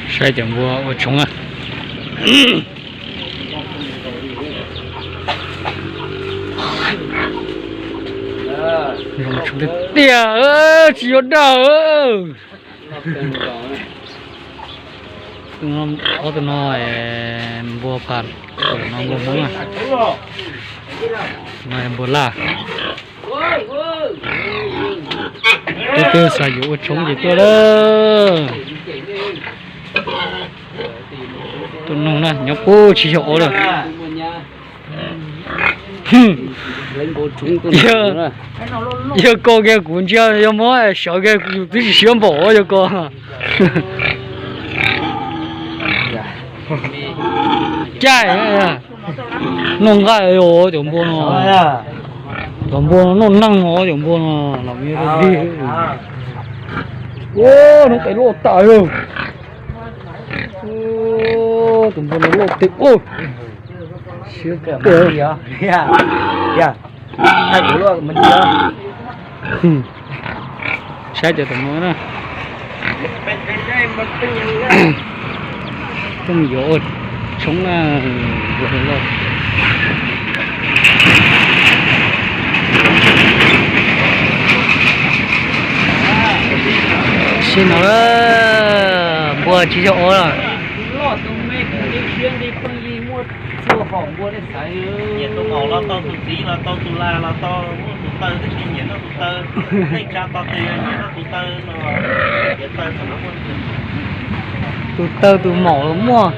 Saib cov npua ua tshoob na. Zoo tshoob tiag tiag, tsis yuav dag. Ob tug no npua pas, no npua Hmoob na. No npua laj. Tus twg xav yuav ua tshoob ces tuaj lawm. Tuaj noog na, nyob puag tsis yog ob lawm. Yog ko kiag kuv ntsia yog muab sawv kiag kuv twb tsis siab npaum yog ko. Caij, noj nqaij os cov npua no. Cov npua no noj neeg os cov npua no, los me dig. Ua, hnub tes loj tas. Tus npua no loj tiag. Siab tiag. Saib cov tus no na. Coj mus yuav ua tshoob na. Sib no, npua tsis yog ob lawm. Nyiam tus maum los tau, tus txiv los tau, tus lag los tau, muaj tus taw tab sis nyiam noj tus taw, neej tsa tos tes nyiam noj tus taw no, nyiam taw thaum no muaj. Tus taw tus maum los muaj.